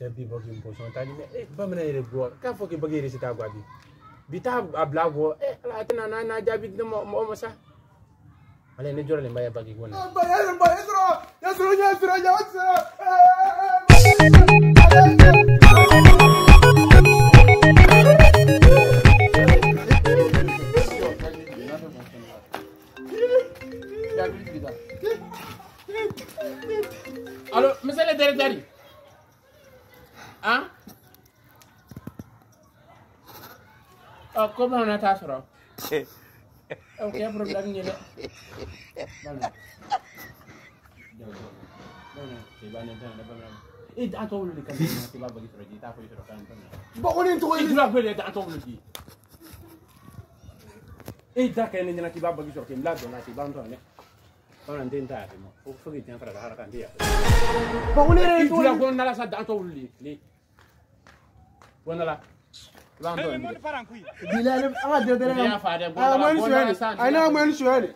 Cɛ bi bɔ k'i pɔsɔn ta ni bamanan yɛrɛ bɔ k'a fɔ k'i bagi yɛrɛ si t'a gwa bi bi t'a a bila kɔ ala a tɛna n'a jaabi di mɔgɔ ma sa ale ne jɔrɔlen ba ye bagi ko na ba ya ba ya sɔrɔ ya sɔrɔ ya sɔrɔ ya sɔrɔ. Allo, monsieur le directeur. Hein? Oh, comment on a ta sɔrɔ? Ok, problème ye dɛ. E dan tɔ wolo de kan i b'a bagi sɔrɔ ji i t'a foyi sɔrɔ kan Bon, on est tɔgɔ ye. I dula fɛn de dan tɔ wolo di. E da kɛ ne ɲɛna k'i b'a bagi sɔrɔ k'i bila dɔn na k'i b'an tɔ dɛ. Bamanan den t'a yafa ma fo k'i diɲɛ fara lahara kan n tɛ yafa. Bon, on est I dula ko nala sa dan tɔ wolo de le. Ko nala. Bilahi an ka directeur N y'a fa dɛ. A ma ni suɲɛ de. A n'a ma ni suɲɛ de.